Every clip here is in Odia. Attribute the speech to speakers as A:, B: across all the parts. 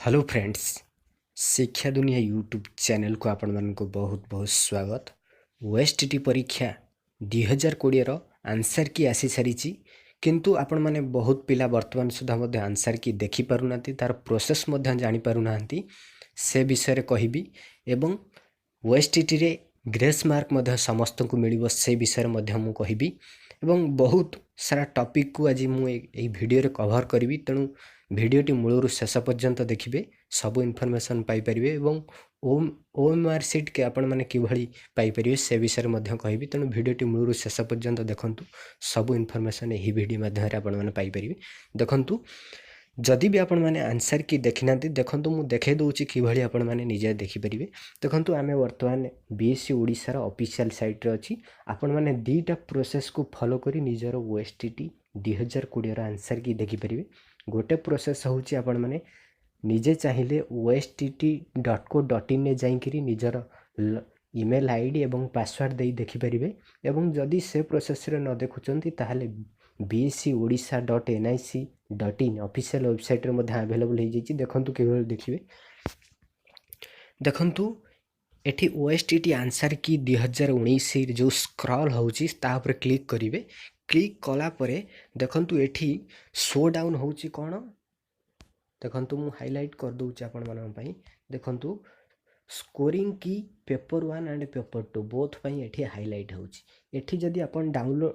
A: ହ୍ୟାଲୋ ଫ୍ରେଣ୍ଡସ୍, ଶିକ୍ଷା ଦୁନିଆ ୟୁଟ୍ୟୁବ୍ ଚ୍ୟାନେଲକୁ ଆପଣମାନଙ୍କୁ ବହୁତ ବହୁତ ସ୍ୱାଗତ। ଓଏସ୍ଟିଟି ପରୀକ୍ଷା 2020ର ଆନ୍ସର୍ କି ଆସିସାରିଛି, କିନ୍ତୁ ଆପଣମାନେ ବହୁତ ପିଲା ବର୍ତ୍ତମାନ ସୁଦ୍ଧା ମଧ୍ୟ ଆନ୍ସର୍ କି ଦେଖିପାରୁନାହାନ୍ତି, ତା'ର ପ୍ରୋସେସ୍ ମଧ୍ୟ ଜାଣିପାରୁନାହାନ୍ତି। ସେ ବିଷୟରେ କହିବି ଏବଂ ଓଏସ୍ଟିଟିରେ ଗ୍ରେସ୍ ମାର୍କ ମଧ୍ୟ ସମସ୍ତଙ୍କୁ ମିଳିବ, ସେ ବିଷୟରେ ମଧ୍ୟ ମୁଁ କହିବି ଏବଂ ବହୁତ ସାରା ଟପିକ୍କୁ ଆଜି ମୁଁ ଏଇ ଭିଡ଼ିଓରେ କଭର୍ କରିବି। ତେଣୁ ଭିଡ଼ିଓଟି ମୂଳରୁ ଶେଷ ପର୍ଯ୍ୟନ୍ତ ଦେଖିବେ, ସବୁ ଇନଫର୍ମେସନ୍ ପାଇପାରିବେ ଏବଂ ଓଏମ୍ଆର୍ ସିଟ୍ ଆପଣମାନେ କିଭଳି ପାଇପାରିବେ, ସେ ବିଷୟରେ ମଧ୍ୟ କହିବି। ତେଣୁ ଭିଡ଼ିଓଟି ମୂଳରୁ ଶେଷ ପର୍ଯ୍ୟନ୍ତ ଦେଖନ୍ତୁ, ସବୁ ଇନଫର୍ମେସନ୍ ଏହି ଭିଡ଼ିଓ ମାଧ୍ୟମରେ ଆପଣମାନେ ପାଇପାରିବେ। ଦେଖନ୍ତୁ, ଯଦି ବି ଆପଣମାନେ ଆନ୍ସର୍ କି ଦେଖିନାହାନ୍ତି, ଦେଖନ୍ତୁ, ମୁଁ ଦେଖାଇ ଦେଉଛି କିଭଳି ଆପଣମାନେ ନିଜେ ଦେଖିପାରିବେ। ଦେଖନ୍ତୁ, ଆମେ ବର୍ତ୍ତମାନ ବିଏସ୍ଇ ଓଡ଼ିଶାର ଅଫିସିଆଲ୍ ସାଇଟ୍ରେ ଅଛି। ଆପଣମାନେ ଦୁଇଟା ପ୍ରୋସେସ୍କୁ ଫଲୋ କରି ନିଜର ଓଏସ୍ଟିଟି 2020ର ଆନ୍ସର୍ କି ଦେଖିପାରିବେ। ଗୋଟେ ପ୍ରୋସେସ୍ ହେଉଛି, ଆପଣମାନେ ନିଜେ ଚାହିଁଲେ ostt.co.inରେ ଯାଇକରି ନିଜର ଇମେଲ୍ I D ଏବଂ ପାସୱାର୍ଡ଼ ଦେଇ ଦେଖିପାରିବେ ଏବଂ ଯଦି ସେ ପ୍ରୋସେସ୍ରେ ନ ଦେଖୁଛନ୍ତି, ତାହେଲେ bseodisha.nic.in official ୱେବସାଇଟ୍ରେ ମଧ୍ୟ ଆଭେଲେବୁଲ୍ ହେଇଯାଇଛି। ଦେଖନ୍ତୁ, କିଭଳି ଦେଖିବେ। ଦେଖନ୍ତୁ, ଏଠି ଓଏସ୍ଟିଟି ଆନ୍ସର୍ କି 2019 ଯେଉଁ ସ୍କ୍ରଲ୍ ହେଉଛି, ତା ଉପରେ କ୍ଲିକ୍ କରିବେ। କ୍ଲିକ୍ କଲା ପରେ ଦେଖନ୍ତୁ, ଏଠି ଶୋ ଡାଉନ୍ ହେଉଛି କ'ଣ। ଦେଖନ୍ତୁ, ମୁଁ ହାଇଲାଇଟ୍ କରିଦେଉଛି ଆପଣମାନଙ୍କ ପାଇଁ। ଦେଖନ୍ତୁ, scoring key paper one and paper two both ପାଇଁ ଏଠି ହାଇଲାଇଟ୍ ହେଉଛି। ଏଠି ଯଦି ଆପଣ ଡାଉନଲୋଡ଼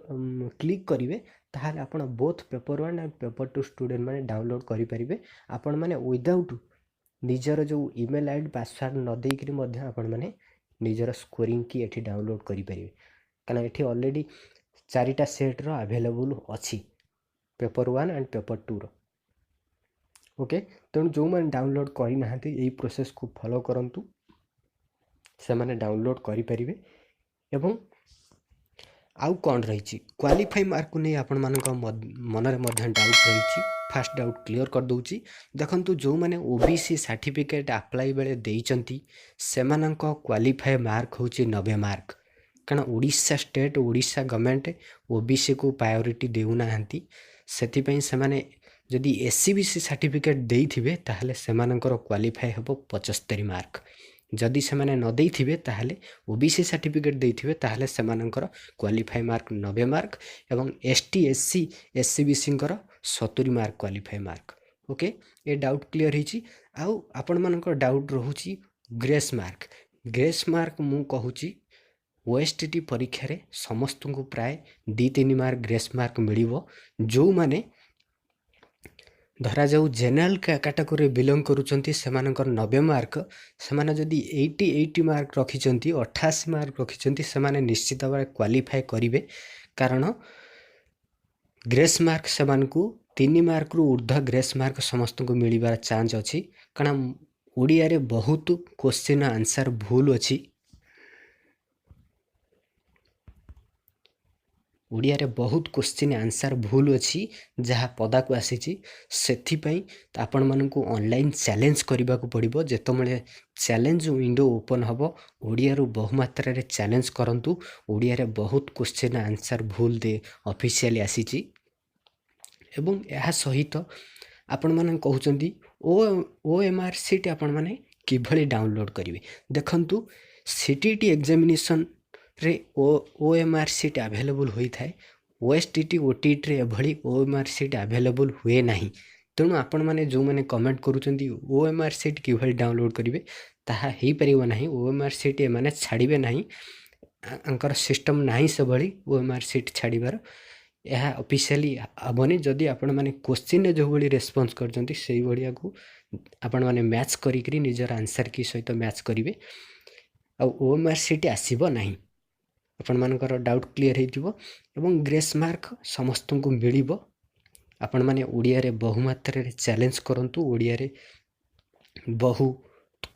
A: କ୍ଲିକ୍ କରିବେ, ତାହେଲେ ଆପଣ both paper one and paper two student ମାନେ ଡାଉନଲୋଡ଼ କରିପାରିବେ। ଆପଣମାନେ ୱିଦାଉଟ୍ ନିଜର ଯେଉଁ ଇମେଲ୍ I D, password ନ ଦେଇକରି ମଧ୍ୟ ଆପଣମାନେ ନିଜର ସ୍କୋରିଂ କି ଏଠି ଡାଉନଲୋଡ଼ କରିପାରିବେ, କାରଣ ଏଠି ଅଲରେଡ଼ି ଚାରିଟା ସେଟ୍ର ଆଭେଲେବୁଲ୍ ଅଛି, paper one and paper tour. Okay, ତେଣୁ ଯେଉଁମାନେ ଡାଉନଲୋଡ଼ କରିନାହାନ୍ତି, ଏଇ ପ୍ରୋସେସ୍କୁ ଫଲୋ କରନ୍ତୁ, ସେମାନେ ଡାଉନଲୋଡ଼ କରିପାରିବେ। ଏବଂ ଆଉ କ'ଣ ରହିଛି? କ୍ୱାଲିଫାଇ ମାର୍କକୁ ନେଇ ଆପଣମାନଙ୍କ ମନରେ ମଧ୍ୟ ଡାଉଟ୍ ରହିଛି। ଫାଷ୍ଟ ଡାଉଟ୍ କ୍ଲିଅର୍ କରିଦେଉଛି। ଦେଖନ୍ତୁ, ଯେଉଁମାନେ ଓବିସି ସାର୍ଟିଫିକେଟ୍ ଆପ୍ଲାଏ ବେଳେ ଦେଇଛନ୍ତି, ସେମାନଙ୍କ କ୍ୱାଲିଫାଏ ମାର୍କ ହେଉଛି 90 ମାର୍କ, କାରଣ ଓଡ଼ିଶା ଷ୍ଟେଟ୍, ଓଡ଼ିଶା ଗଭର୍ଣ୍ଣମେଣ୍ଟ ଓବିସିକୁ ପ୍ରାୟୋରିଟି ଦେଉନାହାନ୍ତି। ସେଥିପାଇଁ ସେମାନେ ଯଦି ଏସ୍ଇବିସି ସାର୍ଟିଫିକେଟ୍ ଦେଇଥିବେ, ତାହେଲେ ସେମାନଙ୍କର କ୍ୱାଲିଫାଏ ହେବ 75 ମାର୍କ। ଯଦି ସେମାନେ ନ ଦେଇଥିବେ, ତାହେଲେ ଓବିସି ସାର୍ଟିଫିକେଟ୍ ଦେଇଥିବେ, ତାହେଲେ ସେମାନଙ୍କର କ୍ୱାଲିଫାଏ ମାର୍କ 90 ମାର୍କ ଏବଂ ଏସ୍ ଟି, ଏସ୍ ସି, ଏସ୍ଇବିସିଙ୍କର 70 ମାର୍କ କ୍ୱାଲିଫାଏ ମାର୍କ। ଓକେ, ଏ ଡାଉଟ୍ କ୍ଲିଅର୍ ହେଇଛି। ଆଉ ଆପଣମାନଙ୍କର ଡାଉଟ୍ ରହୁଛି ଗ୍ରେସ୍ ମାର୍କ। ଗ୍ରେସ୍ ମାର୍କ ମୁଁ କହୁଛି, ଓଏସ୍ଟିଟି ପରୀକ୍ଷାରେ ସମସ୍ତଙ୍କୁ ପ୍ରାୟ 2-3 ମାର୍କ ଗ୍ରେସ୍ ମାର୍କ ମିଳିବ। ଯେଉଁମାନେ ଧରାଯାଉ ଜେନେରାଲ କାଟାଗୋରୀରେ ବିଲଙ୍ଗ କରୁଛନ୍ତି, ସେମାନଙ୍କର 90 ମାର୍କ, ସେମାନେ ଯଦି 88 ମାର୍କ ରଖିଛନ୍ତି, 88 ମାର୍କ ରଖିଛନ୍ତି, ସେମାନେ ନିଶ୍ଚିତ ଭାବରେ କ୍ୱାଲିଫାଏ କରିବେ, କାରଣ ଗ୍ରେସ୍ ମାର୍କ ସେମାନଙ୍କୁ 3 ମାର୍କରୁ ଉର୍ଦ୍ଧ୍ୱ ଗ୍ରେସ୍ ମାର୍କ ସମସ୍ତଙ୍କୁ ମିଳିବାର ଚାନ୍ସ ଅଛି, କାରଣ ଓଡ଼ିଆରେ ବହୁତ କୋଶ୍ଚିନ୍ ଆନ୍ସର୍ ଭୁଲ ଅଛି। ଓଡ଼ିଆରେ ବହୁତ କୋଶ୍ଚିନ୍ ଆନ୍ସର୍ ଭୁଲ ଅଛି, ଯାହା ପଦାକୁ ଆସିଛି। ସେଥିପାଇଁ ଆପଣମାନଙ୍କୁ ଅନଲାଇନ୍ ଚ୍ୟାଲେଞ୍ଜ କରିବାକୁ ପଡ଼ିବ। ଯେତେବେଳେ ଚ୍ୟାଲେଞ୍ଜ ୱିଣ୍ଡୋ ଓପନ୍ ହେବ, ଓଡ଼ିଆରୁ ବହୁମାତ୍ରାରେ ଚ୍ୟାଲେଞ୍ଜ କରନ୍ତୁ। ଓଡ଼ିଆରେ ବହୁତ କୋଶ୍ଚିନ୍ ଆନ୍ସର୍ ଭୁଲ ଦେ ଅଫିସିଆଲି ଆସିଛି। ଏବଂ ଏହା ସହିତ ଆପଣମାନେ କହୁଛନ୍ତି, ଓଏମ୍ଆର୍ ସିଟ୍ ଆପଣମାନେ କିଭଳି ଡାଉନଲୋଡ଼୍ କରିବେ? ଦେଖନ୍ତୁ, ସିଟିଇଟି ଏକ୍ଜାମିନେସନ୍ରେ ଓଏମ୍ଆର୍ ସିଟ୍ ଆଭେଲେବୁଲ୍ ହୋଇଥାଏ। ଓଏସ୍ଟିଟି, ଓଟିଇଟିରେ ଏଭଳି ଓଏମ୍ଆର୍ ସିଟ୍ ଆଭେଲେବୁଲ୍ ହୁଏ ନାହିଁ। ତେଣୁ ଆପଣମାନେ ଯେଉଁମାନେ କମେଣ୍ଟ କରୁଛନ୍ତି ଓଏମ୍ଆର୍ ସିଟ୍ କିଭଳି ଡାଉନଲୋଡ଼୍ କରିବେ, ତାହା ହେଇପାରିବ ନାହିଁ। ଓଏମ୍ଆର୍ ସିଟ୍ ଏମାନେ ଛାଡ଼ିବେ ନାହିଁ, ଆଙ୍କର ସିଷ୍ଟମ୍ ନାହିଁ ସେଭଳି ଓଏମ୍ଆର୍ ସିଟ୍ ଛାଡ଼ିବାର। ଏହା ଅଫିସିଆଲି ହେବନି। ଯଦି ଆପଣମାନେ କୋଶ୍ଚିନ୍ରେ ଯେଉଁଭଳି ରେସ୍ପନ୍ସ କରିଛନ୍ତି, ସେଇଭଳିଆକୁ ଆପଣମାନେ ମ୍ୟାଚ୍ କରିକିରି ନିଜର ଆନ୍ସର୍ କି ସହିତ ମ୍ୟାଚ୍ କରିବେ, ଆଉ ଓଏମ୍ଆର୍ ସିଟ୍ ଆସିବ ନାହିଁ। ଆପଣମାନଙ୍କର ଡାଉଟ୍ କ୍ଲିଅର୍ ହେଇଯିବ ଏବଂ ଗ୍ରେସ୍ ମାର୍କ ସମସ୍ତଙ୍କୁ ମିଳିବ। ଆପଣମାନେ ଓଡ଼ିଆରେ ବହୁମାତ୍ରାରେ ଚ୍ୟାଲେଞ୍ଜ କରନ୍ତୁ। ଓଡ଼ିଆରେ ବହୁ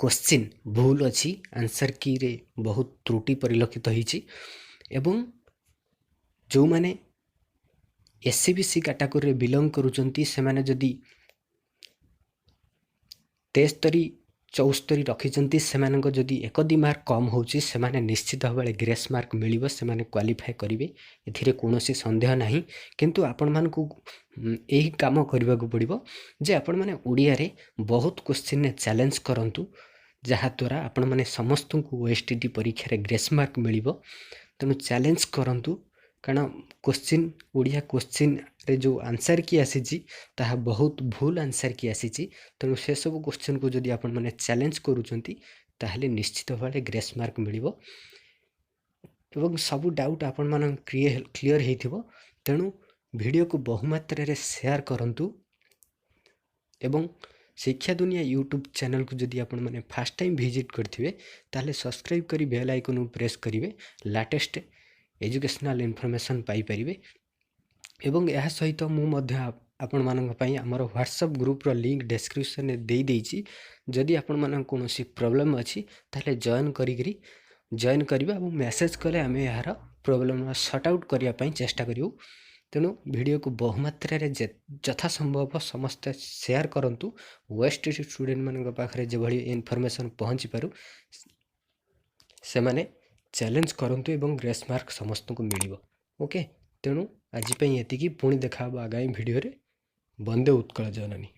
A: କୋଶ୍ଚିନ୍ ଭୁଲ ଅଛି, ଆନ୍ସର୍ କିରେ ବହୁତ ତ୍ରୁଟି ପରିଲକ୍ଷିତ ହେଇଛି। ଏବଂ ଯେଉଁମାନେ ଏସ୍ଇବିସି କାଟାଗୋରୀରେ ବିଲଙ୍ଗ କରୁଛନ୍ତି, ସେମାନେ ଯଦି 73 74 ରଖିଛନ୍ତି, ସେମାନଙ୍କ ଯଦି 1-2 ମାର୍କ କମ୍ ହେଉଛି, ସେମାନେ ନିଶ୍ଚିତ ଭାବରେ ଗ୍ରେସ୍ ମାର୍କ ମିଳିବ, ସେମାନେ କ୍ୱାଲିଫାଏ କରିବେ, ଏଥିରେ କୌଣସି ସନ୍ଦେହ ନାହିଁ। କିନ୍ତୁ ଆପଣମାନଙ୍କୁ ଏହି କାମ କରିବାକୁ ପଡ଼ିବ ଯେ ଆପଣମାନେ ଓଡ଼ିଆରେ ବହୁତ କୋଶ୍ଚିନ୍ରେ ଚ୍ୟାଲେଞ୍ଜ କରନ୍ତୁ, ଯାହାଦ୍ୱାରା ଆପଣମାନେ ସମସ୍ତଙ୍କୁ ଓଏସଟିଇଟି ପରୀକ୍ଷାରେ ଗ୍ରେସ୍ ମାର୍କ ମିଳିବ। ତେଣୁ ଚ୍ୟାଲେଞ୍ଜ କରନ୍ତୁ, କାରଣ କୋଶ୍ଚିନ୍, ଓଡ଼ିଆ କୋଶ୍ଚିନ୍ରେ ଯେଉଁ ଆନ୍ସର୍ କି ଆସିଛି, ତାହା ବହୁତ ଭୁଲ ଆନ୍ସର୍ କି ଆସିଛି। ତେଣୁ ସେସବୁ କୋଶ୍ଚିନ୍କୁ ଯଦି ଆପଣମାନେ ଚ୍ୟାଲେଞ୍ଜ କରୁଛନ୍ତି, ତାହେଲେ ନିଶ୍ଚିତ ଭାବରେ ଗ୍ରେସ୍ ମାର୍କ ମିଳିବ ଏବଂ ସବୁ ଡାଉଟ୍ ଆପଣମାନଙ୍କ କ୍ଲିଅର୍ ହେଇଥିବ। ତେଣୁ ଭିଡ଼ିଓକୁ ବହୁମାତ୍ରାରେ ସେୟାର କରନ୍ତୁ ଏବଂ ଶିକ୍ଷା ଦୁନିଆ ୟୁଟ୍ୟୁବ୍ ଚ୍ୟାନେଲ୍କୁ ଯଦି ଆପଣମାନେ ଫାର୍ଷ୍ଟ ଟାଇମ୍ ଭିଜିଟ୍ କରିଥିବେ, ତାହେଲେ ସବସ୍କ୍ରାଇବ୍ କରି ବେଲ୍ ଆଇକନ୍କୁ ପ୍ରେସ୍ କରିବେ, ଲାଟେଷ୍ଟ ଏଜୁକେସନାଲ୍ ଇନଫର୍ମେସନ୍ ପାଇପାରିବେ। ଏବଂ ଏହା ସହିତ ମୁଁ ମଧ୍ୟ ଆପଣମାନଙ୍କ ପାଇଁ ଆମର ହ୍ୱାଟ୍ସଆପ୍ ଗ୍ରୁପ୍ର ଲିଙ୍କ୍ ଡେସ୍କ୍ରିପସନ୍ରେ ଦେଇଦେଇଛି। ଯଦି ଆପଣମାନଙ୍କ କୌଣସି ପ୍ରୋବ୍ଲେମ୍ ଅଛି, ତାହେଲେ ଜଏନ୍ କରିକିରି ଜଏନ୍ କରିବା ଏବଂ ମେସେଜ୍ କଲେ ଆମେ ଏହାର ପ୍ରୋବ୍ଲେମ୍ର ସର୍ଟ ଆଉଟ୍ କରିବା ପାଇଁ ଚେଷ୍ଟା କରିବୁ। ତେଣୁ ଭିଡ଼ିଓକୁ ବହୁମାତ୍ରାରେ ଯଥା ସମ୍ଭବ ସମସ୍ତେ ସେୟାର କରନ୍ତୁ। ଓଏସଟିଇଟି ଷ୍ଟୁଡ଼େଣ୍ଟମାନଙ୍କ ପାଖରେ ଯେଭଳି ଇନଫର୍ମେସନ୍ ପହଞ୍ଚିପାରୁ, ସେମାନେ ଚ୍ୟାଲେଞ୍ଜ କରନ୍ତୁ ଏବଂ ଗ୍ରେସ୍ ମାର୍କ ସମସ୍ତଙ୍କୁ ମିଳିବ। ଓକେ, ତେଣୁ ଆଜି ପାଇଁ ଏତିକି। ପୁଣି ଦେଖା ହେବ ଆଗାମୀ ଭିଡ଼ିଓରେ। ବନ୍ଦେ ଉତ୍କଳ ଜନନୀ।